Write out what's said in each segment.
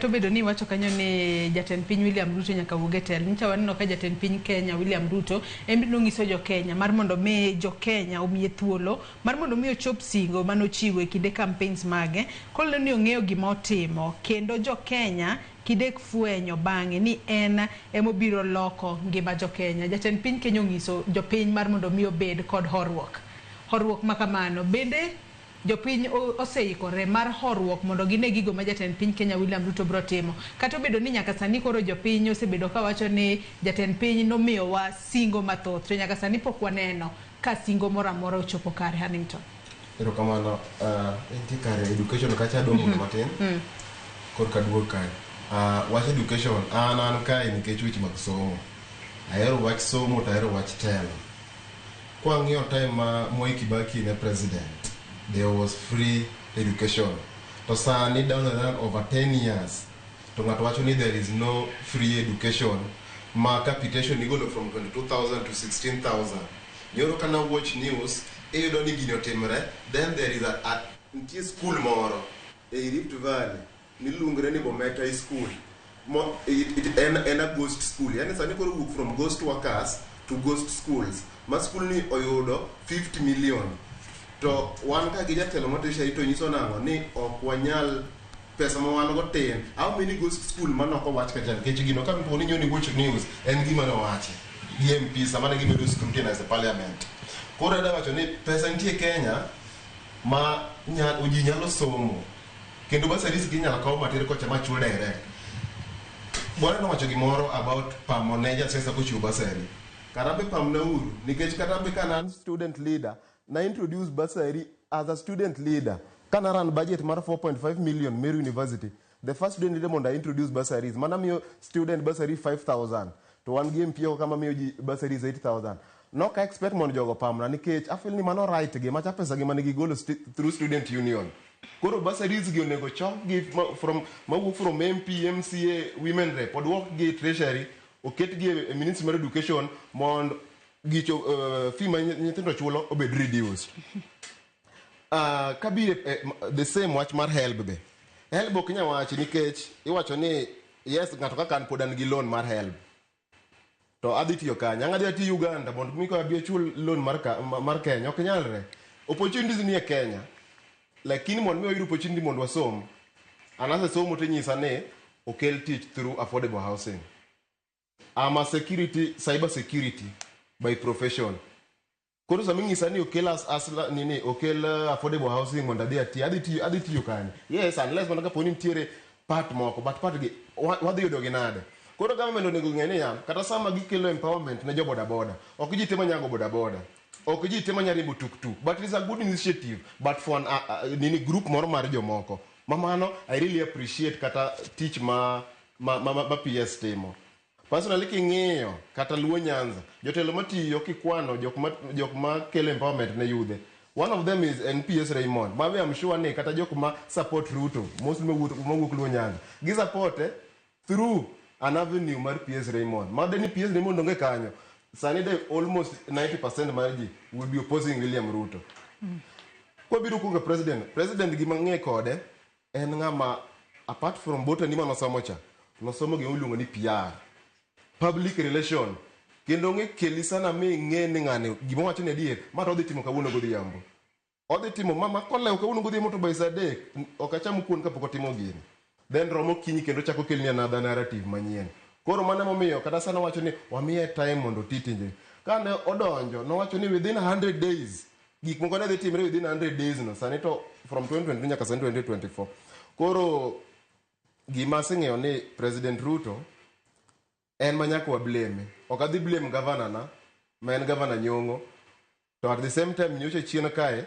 Kata obedo ni iwacho kanyo ni jatend piny William Ruto nyaka wuog e telo. Nyocha waneno ka jatend piny Kenya William Ruto en be nonyiso jo Kenya mar mondo mi jo Kenya omiye thuolo mar mondo mi ochop singo manochiwo e kinde campaigns mage. Koro ni ong'eyo gima otimo kendo jo Kenya kidek fwenyo bang'e ni en emobiro loko ngima jo Kenya. Jatend piny Kenya onyiso jopiny mar mondo mi obed kod horuok. Horuok ma kamano bende jopiny oseikore mar horuok mondo gine gigo ma jatend piny Kenya William Ruto biro timo. Kata obedo ni nyaka sani koro jopiny osebedo kawacho ni jatend piny nomiyowa singo mathoth to nyaka sani pok waneno ka singo moro amora ochopo kare. Hannington. Erokamano. Entie kare education kacha adong' matin. Korka duog kae. Wach education an kae nikech weche mag somo. Ahero wach somo to ahero wach telo. Kwang'iyo time ma Mwai Kibaki ne president, there was free education. To sani down the line over 10 years, to ng'ato wacho ni there is no free education ma capitation igolo from 22,000 to 16,000. Nyoro kana watch news, iyudo ni gini otimre, then there is a nitie school moro ei Rift Valley miluongre ni Bomet High School. Mo, it, en a ghost school. Yani sani koro wuok from ghost workers to ghost schools. Ma school ni oyudo 50 million. To wan ka gi jatelo matisha to nyiso nang'o ni ok wanyal pesa ma wan go tin. How many ghost school manok owach kacha nikech gino ka ni nyoni watch news en gima nowachi gi MP sama ne gibedo scrutinized e parliament. Koro adwa wacho ni pesa nitie Kenya ma ji nyalo somo kendo bursaries gi inyalo kaw mater kocha machul direct. Bwana nowacho gimoro about pamo ne jasiasa kochiwo bursary. Karambe pamna uru nikech kata be kana an student leader na introduce bursary as a student leader. Kana run budget mar 4.5 million Meru University. The first student leader mondo I introduce bursaries. Mana miyo student bursary 5000 to wan gi MP oko kama miyo ji bursaries 8000. Nok expect mondo jogo pamna nikech I feel ni mano right gi macha pesa gi mane gigolo through student union. Koro bursaries gi onego chok gi from mawuok from MP, MCA, women rep oduok gi treasury oket gi e Ministry mar Education mondo gicho fee ma nyithindo chulo obed reduced. Kabiro the same wach mar HELB be. HELB ok inyal wachi nikech iwacho ni yes ng'ato kaka an pod an gi loan mar HELB. To adhi tiyo kanye? Ang' adhi ati Uganda mondo mi abi achul loan mar Kenya. Ok nyalre. Opportunities ni e Kenya. Lakini mondo mi wayud opportunity mondo wasom, an asesomo tinyisa ni okel tich through affordable housing. I'm a security, cyber security by profession. Koro sama inyisa ni okel as nini okel affordable housing mondo adhi ati adhi tiyo kanye? Yes, unless mana kapo ni nitiere part moko, but part gi wadhi yudo gi nade? Koro government onego ng'e niya, kata sama gikelo empowerment ne jo boda boda, ok ji te manyago boda boda. Ok ji te manya riembo tuk tuk, but it is a good initiative, but for an, nini group moro mar jomoko. Ma mano I really appreciate kata tich ma PS timo. Personally king'iyo kata Luo Nyanza, jotelo matiyo kikwano jok ma kelo empowerment ne yudhe. One of them is NPS Raymond. Ma be I'm sure ni kata jok ma support Ruto, mostly mawuok Luo Nyanza. Gi support through an avenue mar PS Raymond. Ma ni PS Raymond onge kanyo. Sani de almost 90% mar ji will be opposing William Ruto. Kwabiro kuongo president, president gima ng'e kode en ng'ama apart from botany manosomo cha, nosomo gima iluongo ni PR. Public relation. Kendo ong'e keli sana mi ing'e ni ng'ani gima wacho ni adier, ma to odhi timo kawuono godhiambo. Odhi timo ma kolewo kawuono godhiambo to by saa 3 ok acham kuon kapok otimo gini. Then romo kinyi kendo chako kelni another narrative manyien. Koro mano emomiyo kata sana wacho ni wamiye time mondo oti tije. Kane odonjo nowacho ni within 100 days gik moko ne dhi timre within 100 days no sani to from 2022 nyaka sani 2024. Koro gima aseng'eyo ni President Ruto en ma nyaka wa blame. Ok adhi blame governor na ma en governor Nyong'o. To at the same time nyocha chien kae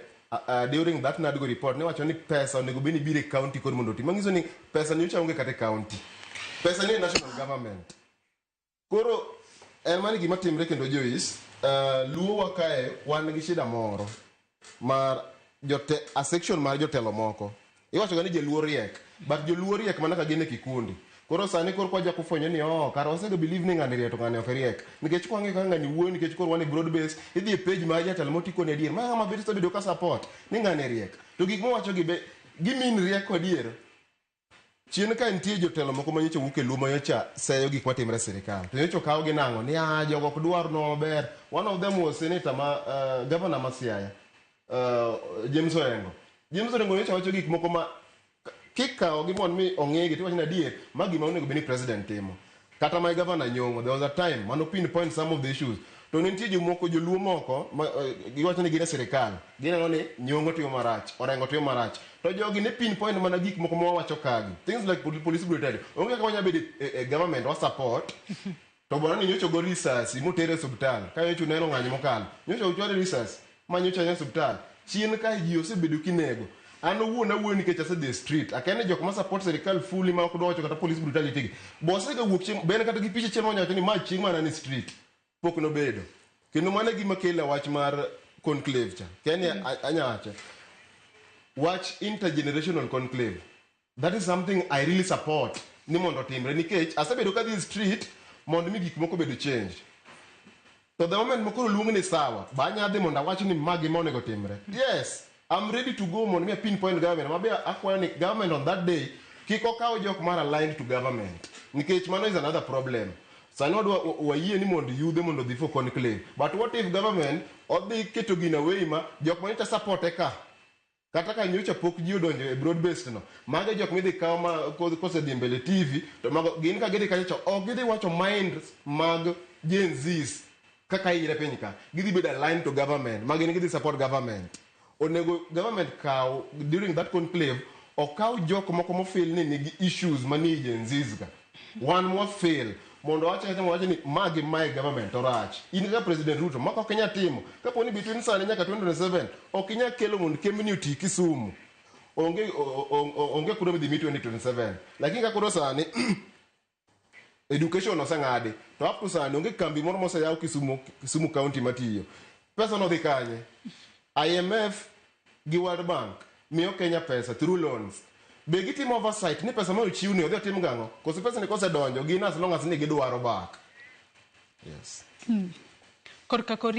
during that NADCO report ne wacho ni pesa onego bed ni biro e county koro mondo oti. Manyiso ni pesa nyocha onge kata e county. Pesa ni e national government. Koro en mano gima timre kendo Joyce, Luo wa kae wan gi shida moro mar a section mar jotelo moko. Iwacho ga ni joluo riek, but joluo riek mana ka gin e kikundi. Koro sani koro kwa jako fwenyo ni oh, kara wasego believe ni ng'ani riek to ng'ani ok riek. Nikech kwang'iyo kaka ng'ani wuoyo nikech koro wan e broad base, idhi e page mar jatelo motiko ni adier. Ma ng'ama bet osebedo ka support ni ng'ani riek. To gik mowacho gi be gimin rieko adier. Chien ka nitie jotelo moko ma nyocha wuok e luo ma nyocha seyo gik matimre e sirikal. To nyocha okaw gi nang'o ni ah jogo ok dwar nwa maber. One of them was senator ma governor ma Siaya, James Orengo. James Orengo nyocha wacho gik moko ma kikawo gi mondo mi ong'igi tiwacho ni adier ma gima onego bed ni president timo. Kata my governor Nyong'o, there was a time mano pinpoint some of the issues. To ne nitie jomoko, joluo moko, ma, giwacho ni gin e sirikal. Gineno ni Nyong'o timo marach, Orengo timo marach. To jogi ne pinpoint mana gik moko ma wawacho kagi. Things like police brutality. Onge kaka wanyalo bedo e government wa support to bwana ni nyocha ogo risasi motere e osiptal. Ka nyocha uneno ng'anyo mokalo. Nyocha ochwade risasi ma nyocha en e osiptal. Chien kae ji osebedo kinego. An owuon awuoyo nikech asedhi e street. Akia ni jok ma support sirikal fully ma ok dwa wacho kata police brutality gi. Bo osega wuok chieng' ben kata gi picha chieng' ma wacho ni ma chieng' mana ni street. Pok nobedo. Kendo mano e gima kelo wach mar conclave cha. Kenya anya wache. Wach intergenerational conclave. That is something I really support ni mondo otimre nikech asebedo kadhi e street mondo mi gik moko obed changed. To the moment makoro luong ni sawa, ba anya dhi mondo awach ni ma gima onego timre. Yes, I'm ready to go mondo mi a pinpoint government. Mabe akwayo ni government on that day kik okaw jok mar aligned to government. Nikech mano is another problem. Sani wadwa wayie ni mondo yudhe mondo odhi for conclave. But what if government odhi keto gino away ma jok manyocha support e ka kata ka nyocha pok ji odonjo e broad based no mago e jok midhi kaw ma kosedhi mbele TV to mago gin ka gidhi kacha cho ok gidhi wacho mind mag Gen Zs kaka hinyre piny ka gidhi bedo aligned to government ma gin gidhi support government onego government kaw during that conclave okaw jok moko mofeel ni nigi issues manie Gen Zs ga wan mwa fail mondo wach awacha wach ni ma gi mae government orach in kaka president Ruto mako ok inyal timo kapo ni between sani nyaka 2027 ok inyal kelo mondo kembni oti Kisumu onge onge kuro midhi mi 2027 lakini ka koro sani education oseng'adi to up to sani onge kambi moro moseyaw Kisumu, Kisumu County matiyo pesa no dhi kanye IMF gi World Bank miyo Kenya pesa through loans be gitimo oversight ni pesa ma ochiw ni odhi otim gang'o koso pesa ni kosedonjo gin as long as ni gidwaro back yes Korka kori